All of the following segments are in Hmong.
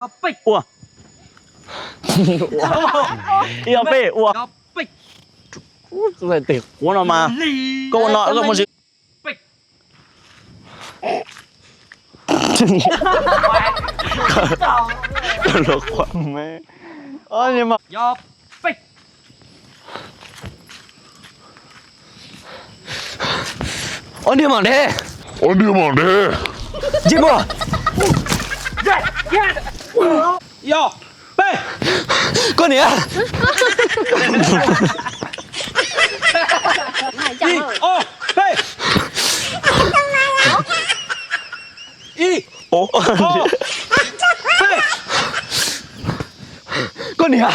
Ua. Ib ob peb ua. Tus ntxhais tes quav no mas koj ua no koj muaj tsis. Ob niag mam de. Ob niag mam de. Ntsej muag. Ib, ob, peb. Koj niam. Ib, ob, peb. Ib, ob, peb. Koj niam,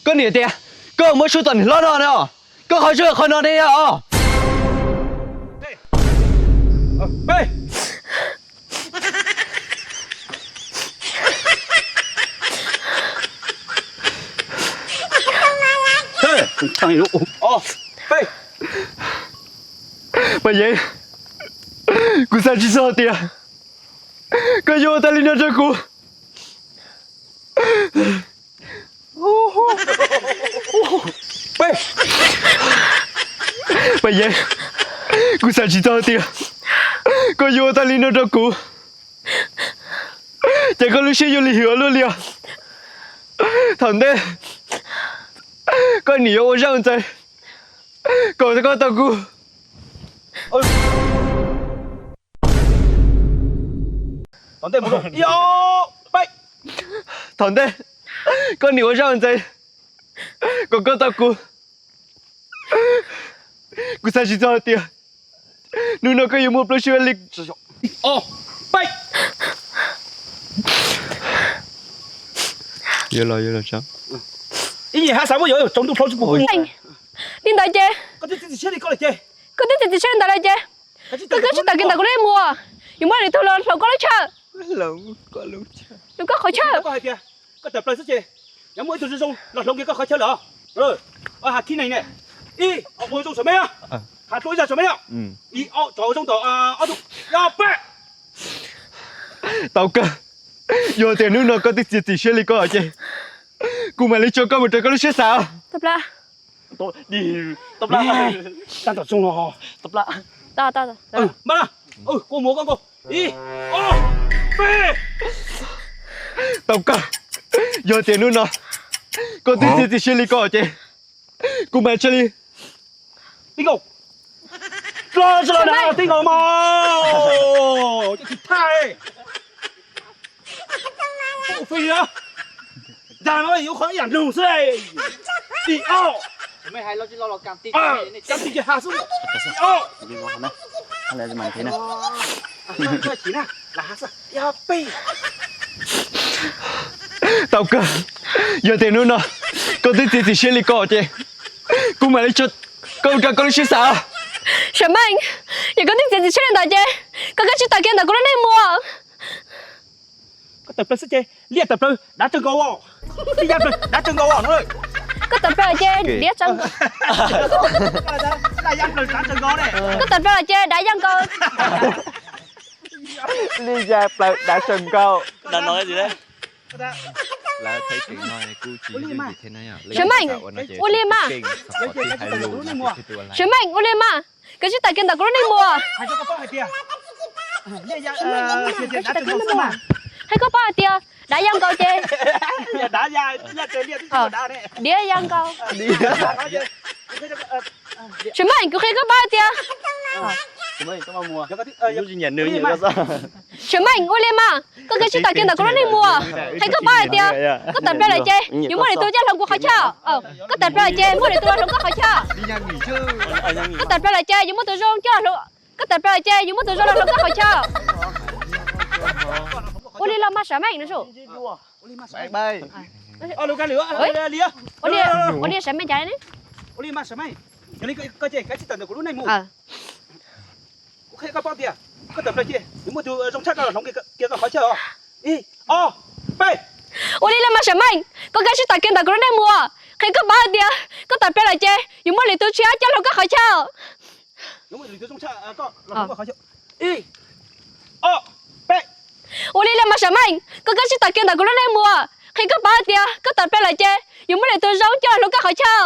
koj niam tias koj muab suab tom niag hlob no no, koj qhov suab qhov no ne os. Paj Yeeb, kuv xav tsis txog tias koj yuav ua tau li no rau kuv. Paj Yeeb, kuv xav tsis txog tias koj yuav ua tau li no rau kuv. Ces koj lub siab yuav lig hwm luaj li os. Thaum ntej koj niam yuav ua zaj ua ntxaws kom koj tau kuv. Thaum ntej koj niam ua zaj ua ntxaws kom koj tau kuv. Kuv xav tsis txog hais tias hnub no koj yuav muaj plaub tsib li. Ib nyuag hab xav muab yuav tsaus ntuj plaub tsib puag. Li ntawd ces koj twb txiav txim siab li ntawd lawm ces koj kav tsij tawm kiag ntawm kuv lub neej mus, yuav muaj lwm tus los hloov koj lub chaw, hloov koj qhov chaw. Koj tawm plaws xwb ces yuav muaj ib tug zoo zoo los hloov kiag koj qhov chaw lawm. Has khib neeg ne, ib, ob, ua zoo saum me, has dlua ib zag saum me, ib, ob, tso zoo tom ob tug, ob peb. Tau kawg, yog tias hnub no koj twb txiav txim siab li ko ces kuv mam li tso koj mus raws koj lub siab xav. Ib, ob, peb. Tau kawg, yog tias hnub no koj twb txiav txim siab li ko ces kuv mam li tso li. Tij Nkaus, tij Nkaus mas, dag no yuav qhov ib yam nug xwb. Ib, ob, tau kawg, yog tias hnub no koj twb txiav txim siab li ko ces kuv mam li tso koj mus raws koj lub siab xav. Sam Meej, yog koj twb txiav txim siab li ntawd ces koj kav tsij tawm kiag ntawm kuv lub neej mus. Koj tawm plaws xwb ces liaj tawm plaws dav tsawg nkaus, liaj ya plaws dav tsawg nkaus no. Koj tawm plaws ces liaj tsawg nkaus. Koj tawm plaws ces dav ya nkaus. Liaj ya plaws dav tsawg nkaus. Sam Meej, ua li mas, Sam Meej, ua li mas, kav tsij tawm kiag ntawm kuv lub neej mus. Hais koj paub hais tias dav ya nkaus ces, diav ya nkaus. Sam Meej, kuv qhia koj paub hais tias, Sam Meej, ua li mas, koj kav tsij tawm kiag ntawm kuv lub neej mus. Qhia koj paub hais tias koj tawm plaws lawm ces yuav muaj lwm tus coj hloov kuv qhov chaw. Koj tawm plaws lawm ces muaj lwm tus los hloov koj qhov chaw. Koj tawm plaws lawm ces yuav muaj tus zoo coj hloov, koj tawm plaws lawm ces yuav muaj tus zoo los hloov koj qhov chaw. Ua li los mas Sam Meej no su. Ua li Sam Meej cas ne? Ua li los mas Sam Meej, koj kav tsij tawm kiag ntawm kuv lub neej mus. Qhia koj paub hais tias koj tawm plaws lawm ces yuav muaj lwm tus tshiab coj hloov koj qhov chaw. Ua li los mas Sam Meej, koj kav tsij tawm kiag ntawm kuv lub neej mus. Qhia koj paub hais tias koj tawm pem lawm ces yuav muaj lwm tus zoo coj los hlub koj qhov chaw.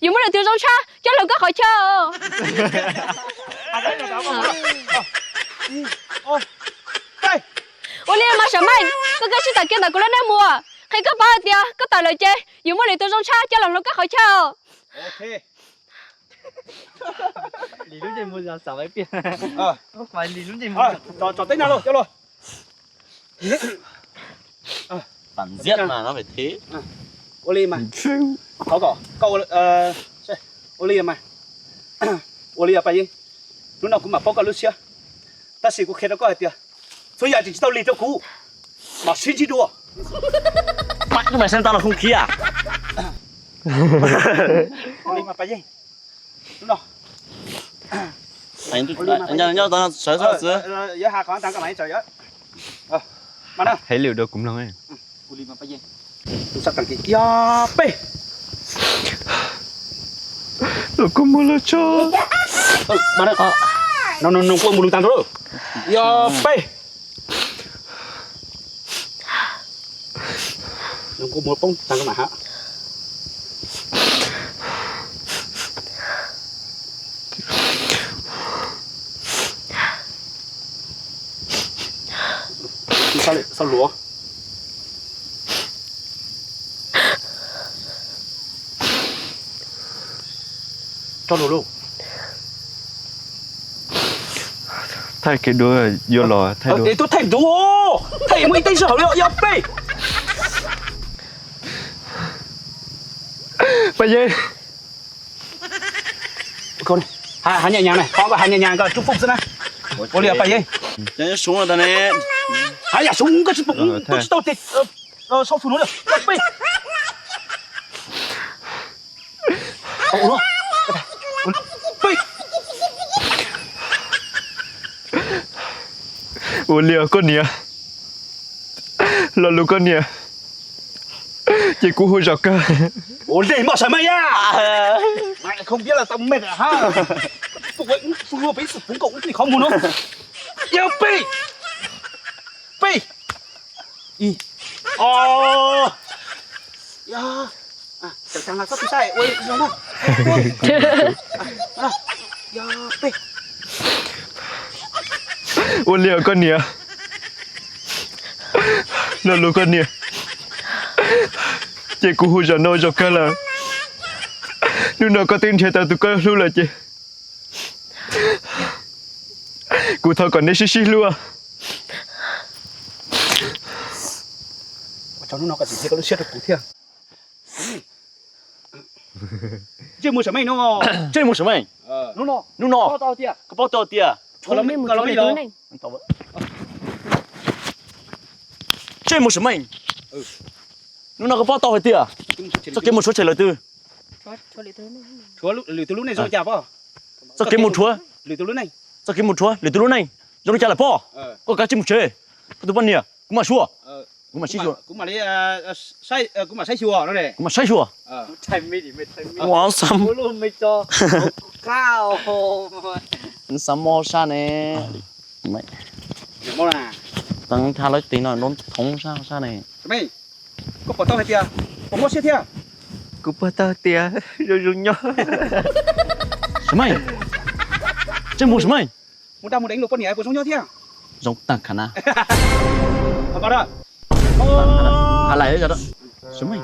Yuav muaj lwm tus zoo tshaj coj hlub koj qhov chaw. Ua li los mas Sam Meej, koj kav tsij tawm kiag ntawm kuv lub neej mus. Qhia koj paub hais tias koj tawm lawm ces yuav muaj lwm tus zoo tshaj coj los hlub koj qhov chaw. Ua li mas, ua li mas, ua li Paj Yeeb, hnub no kuv mam paub koj lub siab, tab sis kuv qhia rau koj hais tias txhua yam tsis tau lig rau kuv, mam sib ntsib dua. Ua li mas Paj Yeeb, hnub no Heev lwm dua kuv mloog. Ua li mas Paj Yeej, tus sab tag kis kiag peb. Los koj muag los tso. No no no kuj mus lug tag nrho. Yog peb. No kuj muag poob tag nrho mas ha. Xav luav. Tso lus lauj. Thaij kev dua yuav los thaij dua. Es tub thaij dua, thaij muaj ib teg sij hawm li yog peb. Paj Yeej. Hais nyas nyas na, qhov koj hais nyas nyas koj tsub foob xwb na. Ua li Paj Yeej. Hais yam sub koj tsis pom, koj tsis tau tes sau xu nuav na, peb. Ua li koj niam, lo lus koj niam, ces kuv hu zom kawg. Ua li mas Sam Meej, không biết là tao mệt hả? Peb, peb, peb, peb, peb, Ua li koj niam, lo lus koj niam, ces kuv hu zom no zom kawg lawm. Hnub no koj twb nrhiav tau tus koj hlub lawm ces kuv thov kom neb sib sib hlub. Ntsej muag Sam Meej, ntsej muag Sam Meej, hnub no koj paub tau tias, ntsej muag Sam Meej, hnub no koj paub tau hais tias txoj kev mus rhuav tshem lwm tus, txoj kev mus rhuav, txoj kev mus rhuav lwm tus lub neej zoo li cas lawm pob? Koj kav tsij mus tsev, koj tus poj niam kuv mam xyuas, kuv mam sib xyuas, kuv mam saib xyuas. Xav mob sab ne, teev tha lawv tis no nrov thoov sab sab ne. Koj pom tau hais tias puas mob siab thiab? Kuv pom tau tias zoo zoo nyob. Sam Meej, ntsej muag Sam Meej, mus dab mus deev luag poj niam puas zoo nyob thiab? Zoo tag khav na. Sam Meej,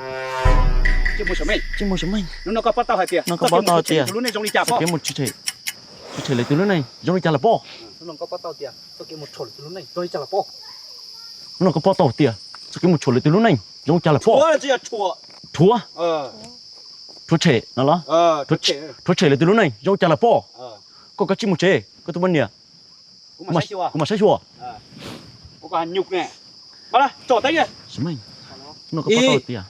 ntsej muag Sam Meej, hnub no koj paub tau hais tias txoj kev mus rhuav tshem lwm tus lub neej zoo li cas pob? Hnub no koj paub tau tias txoj kev mus rhuav tshem lwm tus lub neej zoo li cas lawm pob? Hnub no koj paub tau tias txoj kev mus rhuav lwm tus lub neej zoo li cas lawm pob? Rhuav, rhuav tshem no los? Rhuav tshem lwm tus lub neej zoo li cas lawm pob? Koj kav tsij mus tsev, koj tus poj niam kuv mam saib xyuas. Sam Meej, hnub no koj paub tau tias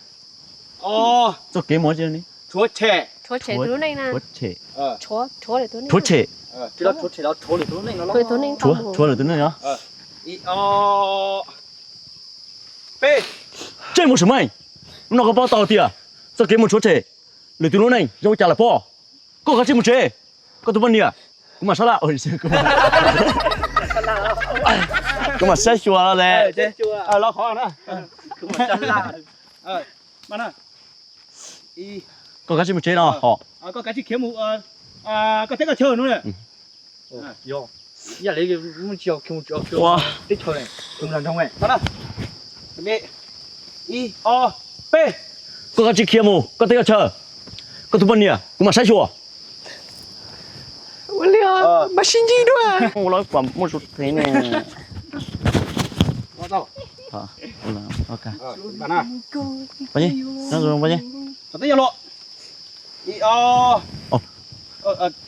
txoj kev mus rhuav tshem, rhuav tshem, rhuav lwm tus lub neej os. Ntsej muag Sam Meej, hnub no koj paub tau tias txoj kev mus rhuav tshem lwm tus lub neej zoo li cas lawm pob? Koj kav tsij mus tsev, koj tus poj niam Kuv mam sab laj, kuv mam saib xyuas los ne. Los qhov na. Koj kav tsij mus tsev no hos. Koj kav tsij khiav mus koj teb koj chaw no. Ua, koj kav tsij khiav mus koj teb koj chaw. Koj tus poj niam kuv mam saib xyuas. Ua li, mas sib ntsib dua. Ua lawv pom muaj tus thev ne.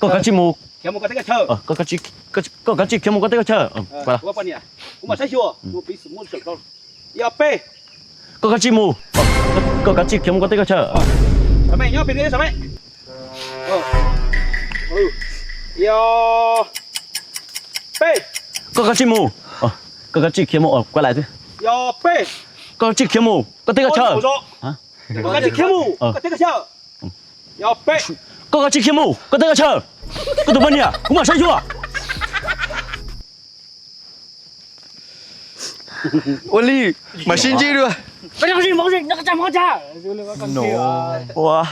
Koj kav tsij mus, koj kav tsij khiav mus koj teb koj chaw. Koj kav tsij mus, koj kav tsij khiav mus koj teb koj chaw. Koj kav tsij mus, koj kav tsij khiav mus, koj kav tsij khiav mus koj teb koj chaw. Koj kav tsij khiav mus koj teb koj chaw. Koj kav tsij khiav mus koj teb koj chaw. Koj tus poj niam kuv mam saib xyuas. Ua li, mas sib ntsib dua. Ua,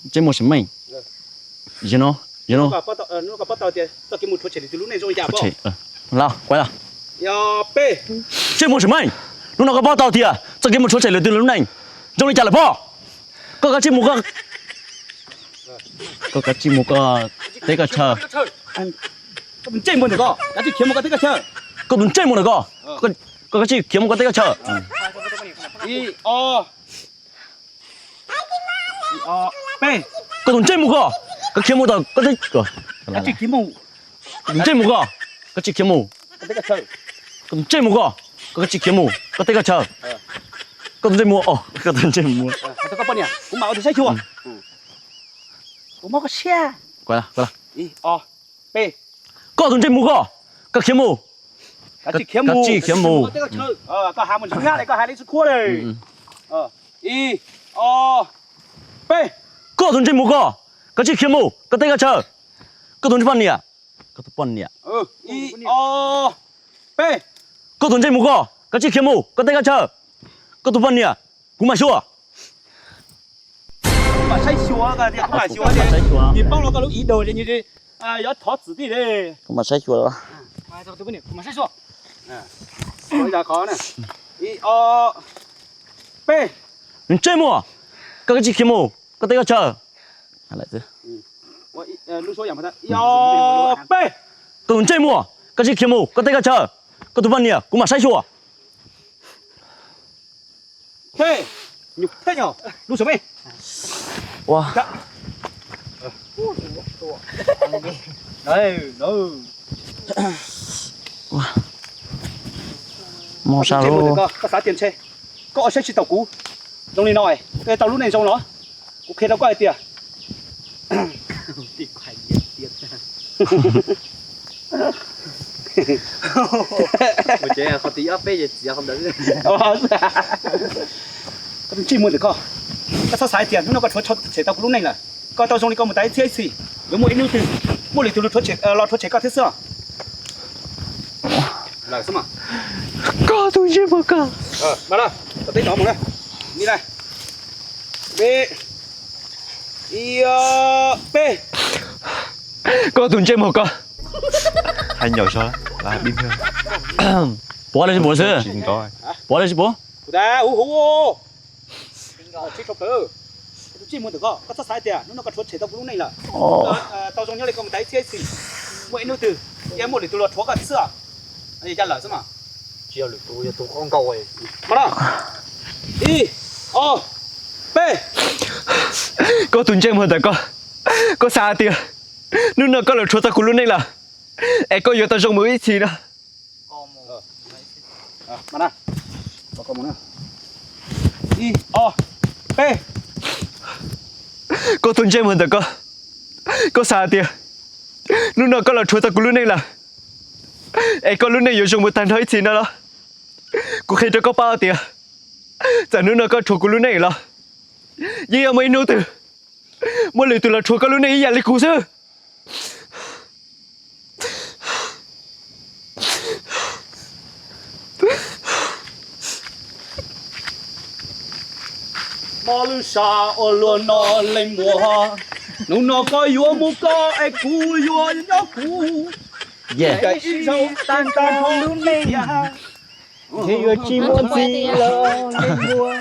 Ntsej muag tseem meej. Yog no, yog no. Ntsej muag tseem meej, hnub no koj paub tau tias txoj kev mus rhuav tshem lwm tus lub neej zoo li cas lawm pob. Koj kav tsij mus koj, koj kav tsij mus koj teb koj chaw. Koj tus ntsej muag ntawm koj, koj kav tsij khiav mus koj teb koj chaw. Koj tus ntsej muag koj, koj khiav mus tau koj teb, koj tus ntsej muag koj, koj tsis khiav mus, koj tus ntsej muag koj, koj tsis khiav mus koj teb koj chaw. Koj tus ntsej muag, koj tus ntsej muag. Koj tus ntsej muag koj, koj khiav mus, koj tsis khiav mus. Koj tus ntsej muag koj, koj tsis khiav mus koj teb koj chaw. Koj tus ntsej poj niam, koj tus poj niam, koj tus ntsej muag koj, koj tsis khiav mus koj teb koj chaw. Koj tus poj niam, kuv mam xyuas. Kuv mam saib xyuas, kuv mam saib xyuas. Nws paub los koj lub ib daug, nws yuav thov txim tij li. Kuv mam saib xyuas. Ntsej muag, koj tsis khiav mus koj teb koj chaw. Koj tus ntsej muag, koj tsis khiav mus koj teb koj chaw. Koj tus poj niam, kuv mam saib xyuas. Koj xav tias ntshe koj ua siab tsis tau kuv. Zoo li no, koj yuav tau lub neej zoo los? Kuv qhia rau koj hais tias, koj tus ntsej muag ntawm koj, koj txhob xav hais tias hnub no koj rhuav tshem tau kuv lub neej lawm, koj tau zoo li koj mus tas ib txhiab ib txhis, yuav muaj ib hnub twg muaj lwm tus los rhuav tshem koj thiab xwb. Koj tus ntsej muag koj. Koj tus ntsej muag koj. Puav leej tsis puav xwb. Puav leej tsis puav. Koj tus ntsej muag ntawm koj, koj txhob xav hais tias hnub no koj rhuav tshem tau kuv lub neej lawm, tau zoo nyob li koj mus tas ib txhiab ib txhis, muaj ib hnub twg yeej muaj lwm tus los rhuav koj thiab xwb. Yog lwm tus, yog tus qhov nkaus. Ib, ob, peb. Koj tus ntsej muag ntawm koj, koj xav hais tias hnub no koj los rhuav tau kuv lub neej lawm, es koj yuav tau zoo mus ib txhis no. Ib, ob, peb. Koj tus ntsej muag ntawm koj, Koj xav tias hnub no koj los rhuav tau kuv lub neej lawm, es koj lub neej yuav zoo mus tag nrho ib txhis no los? Kuv qhia rau koj paub tias txawm hnub no koj rhuav kuv lub neej los, yeej yuav muaj ib hnub twg muaj lwm tus los rhuav koj lub neej ib yam li kuv xwb. Mob lub sab ua luaj no leej muam, hnub no koj yuav mus koj es kuv yuav nyob kuv. Ib zaug tag nrho lub neej, ntshe yuav tsis muaj txiv lawm leej muam.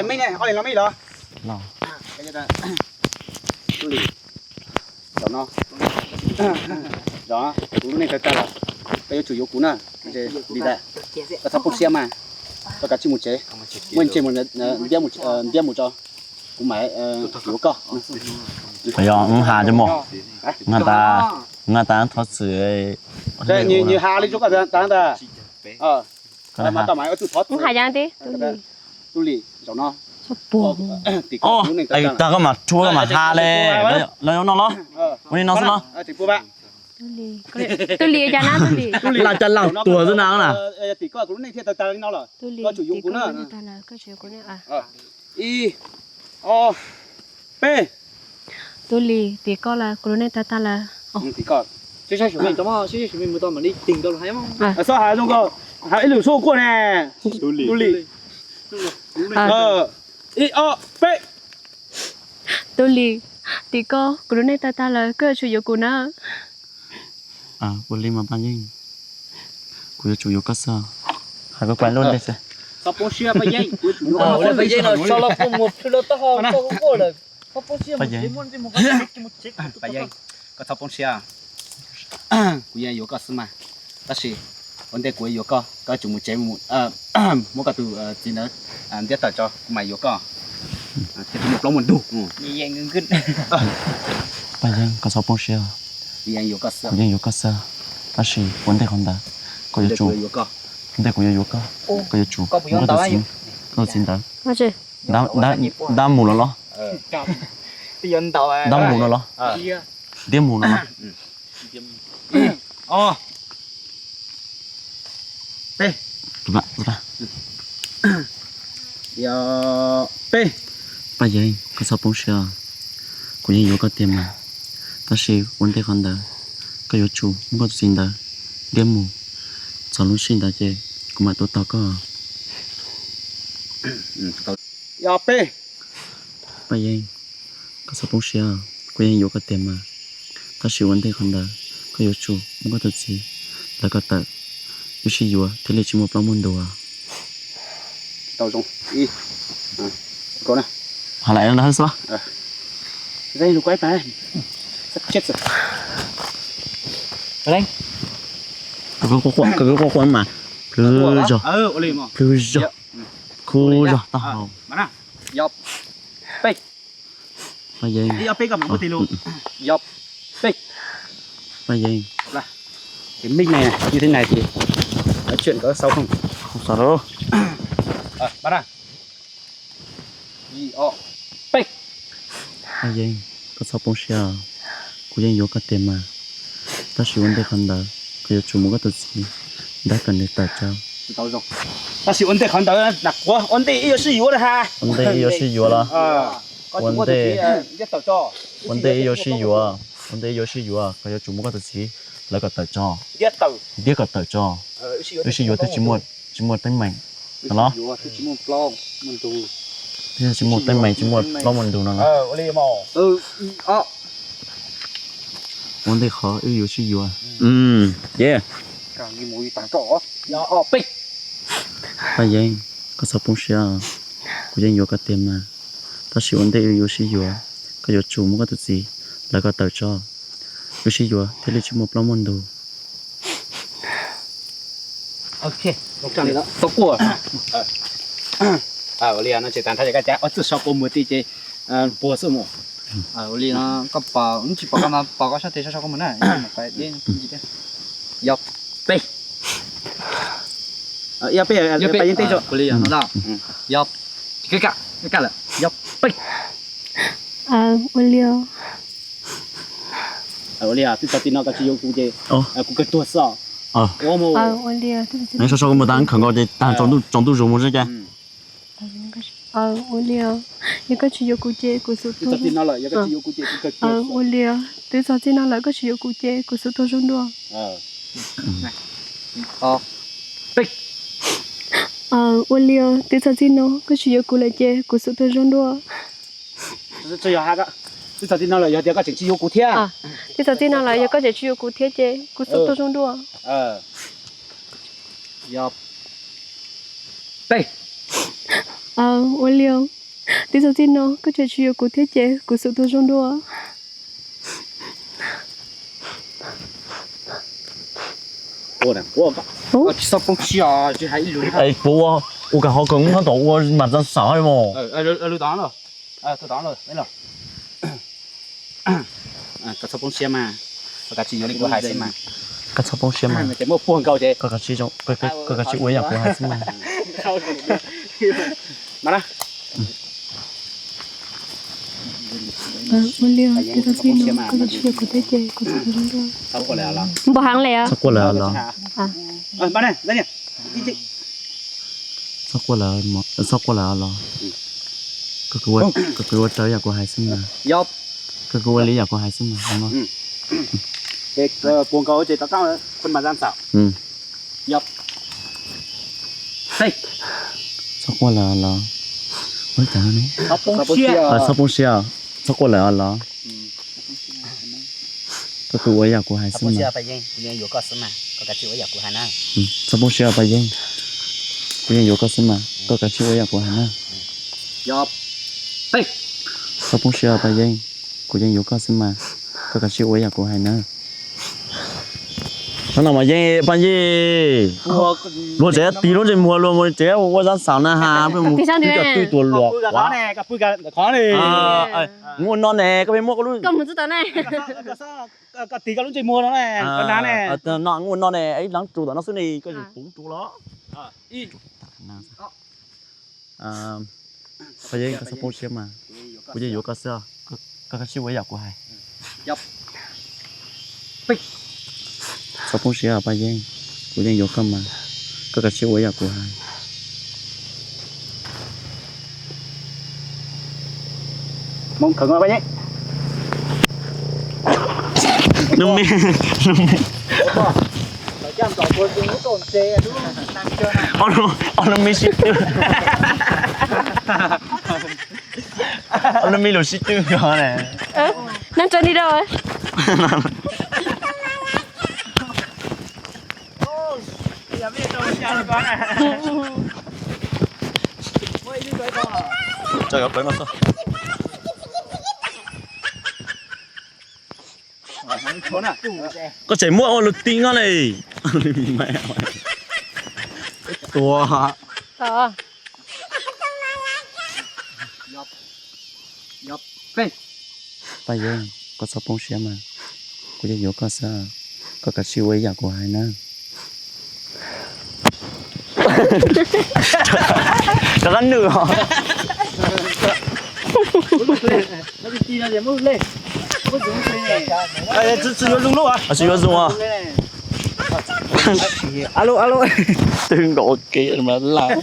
Mej ne, ob leeg los mej los? Zaum no, zaum kuv lub neej tawg tag lawm, koj yuav tsum yuav kuv na. Li ntawd, koj txhob poob siab mas, koj kav tsij mus tsev, muaj ntses ntiab mus tso, kuv mam yuav koj. Yog has cov mos, nqa tas, nqa tas thov txim. Nws has li tsuas koj tas ntag. Hais yas ti, Tub Lis, zaum no, tag koj mam rhuav koj mam has li. Los no los, ua li no xwb los. Tub Lis, cas na Tub Lis? Laj cas laj tuag xwb na na. Tub Lis, tim koj lub neej tag lawm, koj tsum yuav kuv na. Ib, ob, peb. Tub Lis, tim koj lawm, kuv lub neej tag tag lawm. Txhob has zoo nkauj, has ib lwm xub kuaj ne. Tub Lis. Ib, ob, peb. Tub Lis, tim koj, kuv lub neej tag tag lawm, koj yuav tsum yuav kuv na. Ua li mas Paj Yeeb, kuv yuav tsum yuav koj xwb. Hais kuv kuv lub ntej xwb. Paj Yeeb, koj txhob poob siab, kuv yeej yuav koj xwb mas. Tab sis ua ntej kuv yuav koj, koj yuav tsum mus tsev, muab koj tus txiv ntawd ntiab tawm tso, kuv mam yuav koj. Thiaj tsis muaj plaub muaj ntug. Paj Yeeb, koj txhob poob siab, kuv yeej yuav koj xwb. Tab sis ua ntej qhov ntawd, koj yuav tsum, ua ntej kuv yuav yuav koj, koj yuav tsum muab koj tus txiv, koj tus txiv ntawd ntiab mus no los? Ntiab mus no los? Ntiab mus no los? Peb. Paj Yeeb, koj txhob poob siab, kuv yeej yuav koj tiag mas. Tab sis ua ntej qhov ntawd, koj yuav tsum muab koj tus txiv ntawd ntiab mus. Txog lub sij ntawd ces kuv mam tuaj tos koj. Peb. Paj Yeeb, koj txhob poob siab, kuv yeej yuav koj tiag mas. Tab sis ua ntej qhov ntawd, koj yuav tsum muab koj tus txiv lawv kom tawm, wb sib yuav thiaj li tsis muaj plaub muaj ntug. Hais lus kuv ib pliag. Koj quaj quaj mas plhws zog, plhws zog, khuv zog taub hau. Paj Yeeb, Paj Yeeb, cái mic này như thế này thì nói chuyện có sao không? Không sao đâu. Paj Yeeb, koj txhob poob siab, kuv yeej yuav koj tiag mas. Tab sis ua ntej qhov ntawd, koj yuav tsum muab koj tus txiv ntiab kom nws tawm tso. Tab sis ua ntej qhov ntawd, ua ntej wb yuav sib yuav los? Ua ntej, ua ntej wb yuav sib yuav, ua ntej wb yuav sib yuav, koj yuav tsum muab koj tus txiv lawv kom tawm tso, ntiab kom tawm tso. Wb sib yuav thiaj tsis muaj teeb meem no los? Thiaj tsis muaj teeb meem, tsis muaj plaub muaj ntug no los? Ua ntej qhov wb yuav sib yuav. Paj Yeeb, koj txhob poob siab, kuv yeej yuav koj tiag mas. Tab sis ua ntej wb yuav sib yuav, koj yuav tsum muab koj tus txiv lawv kom tawm tso. Wb sib yuav thiaj li tsis muaj plaub muaj ntug. Tau quaj. Ua li no ces tag nrho ces koj cav ob txwj so kua muag ti ces puag xwb mus. Ua li no koj pom, tsis pom koj mas pom koj sab tes so so kua muag na. Yog peb. Yog peb, peb yeej teb tso. Yog peb, ua li os. Ua li os, twb txog txij no koj tsis yuav kuv ces kuv kawg tuag xwb. Ua li os, twb txog txij no koj tsis yuav kuv ces tag tsaus ntuj zus mus xwb cas. Ua li os, yog koj tsis yuav kuv ces kuv xub tuag. Ua li os, twb txog txij no lawm koj tsis yuav kuv ces kuv xub tuag zoo dua. Ua li os, twb txog txij no koj tsis yuav kuv lawm ces kuv xub tuag zoo dua. Twb txog txij no lawm yog tias koj tseem tsis yuav kuv thiab. Twb txog txij no lawm yog koj tseem tsis yuav kuv thiab ces kuv xub tuag zoo dua. Ua li os, twb txog txij no koj tseem tsis yuav kuv thiab ces kuv xub tuag zoo dua. Puas ua, ua kag hov kawg ub hab tom ua mas txav xav mos. Koj txhob poob siab mas, koj kav tsij yuav li kuv hais xwb mas. Koj txhob poob siab mas, koj kav tsij ua yam kuv hais xwb mas. Ua li os, twb txog txij no koj tsis yuav kuv thiab ces kuv xub tuag zoo dua. Npaum heev li os. Txhob quaj lawm los. Txhob quaj lawm, txhob quaj lawm los. Koj kwv ua raws yam kuv hais xwb mas. Koj kwv ua li yam kuv hais xwb mas. Txhob quaj lawm los. Txhob poob siab, txhob quaj lawm los. Koj kwv ua yam kuv hais xwb mas. Txhob poob siab Paj Yeeb, kuv yeej yuav koj xwb mas, koj kav tsij ua yam kuv hais na. Txhob poob siab Paj Yeeb, kuv yeej yuav koj xwb mas, koj kav tsij ua yam kuv hais na. Sab no mas yeej Paj Yeeb, luag tsev tig lub ntsej muag luag mus tsev ua zab xaum na has, peb mus twb cov twj tua luam. Ua no ne, koj pheej muab koj lub, no ua no ne, ib leeg tsuas tom no xwb ne, koj yuav puv rau los. Paj Yeeb, koj txhob poob siab mas, kuv yeej yuav koj xwb, koj kav tsij ua yam kuv hais. Txhob poob siab Paj Yeeb, kuv yeej yuav koj mas, koj kav tsij ua yam kuv hais. Ob lub me sib twb, ob lub me lus sib twb ko ne. Neeg tso ni rau. Koj tseem muab ua lus ti no ne. Tua. Paj Yeeb, koj txhob poob siab mas, kuv yeej yuav koj xwb, koj kav tsij ua ib yam kuv hais na. Rov qab nws os. Tsis yuav zoo os. Twb nkaus kev mas laj.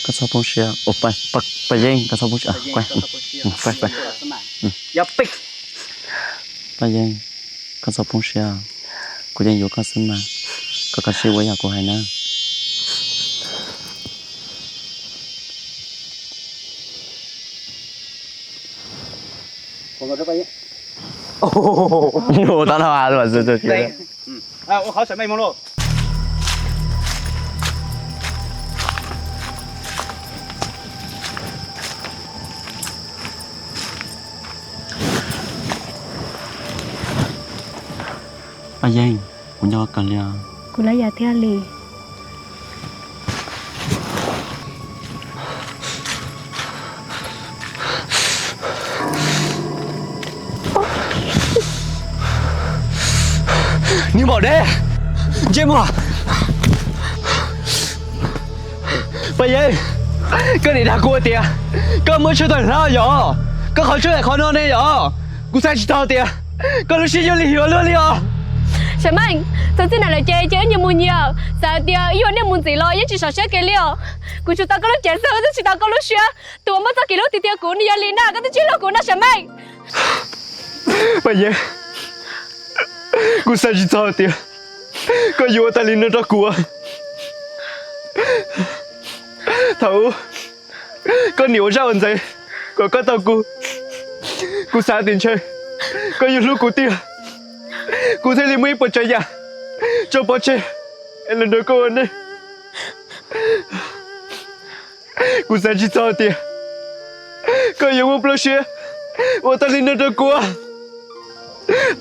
Koj txhob poob siab, Paj Yeeb, koj txhob poob siab. Paj Yeeb, koj txhob poob siab, kuv yeej yuav koj xwb mas, koj kav tsij ua yam kuv hais na. Paj Yeeb, kuv nco koj kawg li os. Kuv lawv yam thiaj li. Niag maum deb, ntsej muag. Paj Yeeb, koj niam dag kuv tias koj muaj tshuaj tawm hlab yom? Koj qhov tshuaj qhov no ne yom? Kuv xav tsis txog tias koj lub siab yuav lig yuav luag li os. Sam Meej, txog txij no lawm ces cia wb nyias mus nyias, xav tias wb yuav nej mus ntxiv los yeej tsis sov siab kiag li os. Kuv tsuas tau koj lub cev xwb, twb tsis tau koj lub siab. Tus uas muaj txoj kev hlub tiag tiag kuv nws yog li na, koj twb tsis hlub kuv na Sam Meej. Paj Yeeb, kuv xav tsis txog tias koj yuav ua tag li no rau kuv. Thaum ub koj niam ua zaj ua ntxeev kom koj tau kuv, kuv xav tias ntshe koj yuav hlub kuv tiag, kuv thiaj li muab ib puas tsav yam tso pov tseg es los nrog koj ua neej. Kuv xav tsis txog tias koj yuav muaj plab siab ua tag li no rau kuv.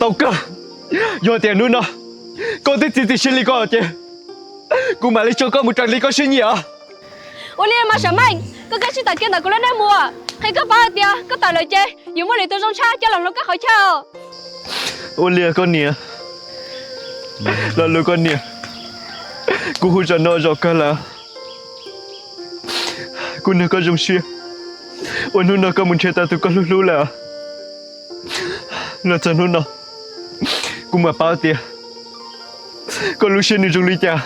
Tau kawg, yog tias hnub no koj twb txiav txim siab li ko ces kuv mam li tso koj mus raws li koj siab nyiam os. Ua li mas Sam Meej, koj kav tsij tawm kiag ntawm kuv lub neej mus, qhia koj paub hais tias koj tawm lawm ces yuav muaj lwm tus zoo tshaj coj los hluas koj qhov chaw. Ua li koj niam, lo lus koj niam, kuv hu zaum no zaum kawg lawm. Kuv nrog koj zoo siab uas hnub no koj mus nrhiav tau tus koj hlub hlub lawm. Los txog hnub no, kuv mam paub tias koj lub siab nws zoo li cas.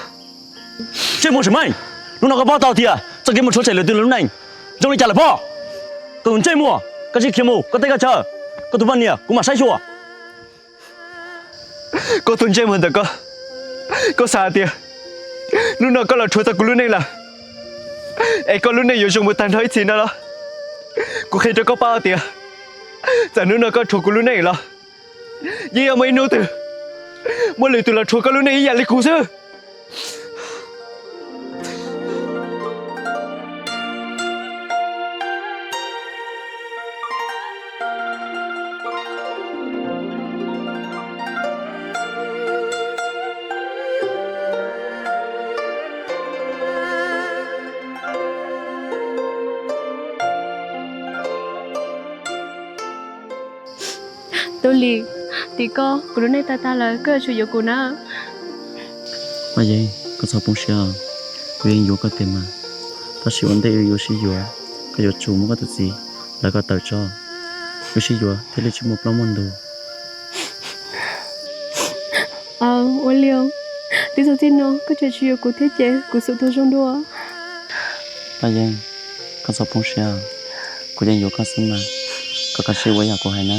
Ntsej muag Sam Meej, hnub no koj paub tau tias txoj kev mus rhuav tshem lwm tus lub neej zoo li cas lawm pob? Koj tus ntsej muag, koj sim khiav mus koj tej koj chaw, koj tus poj niam kuv mam saib xyuas. Koj tus ntsej muag ntawm koj, koj xav tias hnub no koj los rhuav tau kuv lub neej lawm es koj lub neej yuav zoo mus tag nrho ib txhis no los? Kuv qhia rau koj paub tias txawm hnub no koj rhuav kuv lub neej los yeej yuav muaj ib hnub twg muaj lwm tus los rhuav koj lub neej ib yam li kuv xwb. Tub Lis, tim koj kuv lub neej tag tag lawm koj yuav tsum yuav kuv na. Paj Yeeb, koj txhob poob siab, kuv yeej yuav koj tiag mas. Tab sis ua ntej wb yuav sib yuav, koj yuav tsum muab koj tus txiv lawv koj tawm tso, wb sib yuav thiaj li tsis muaj plaub muaj ntug. Ua li, twb txog txij no koj tseem tsis yuav kuv thiab ces kuv xub tuag zoo dua. Paj Yeeb, koj txhob poob siab, kuv yeej yuav koj xwb mas. Koj kav tsij ua yam kuv hais na.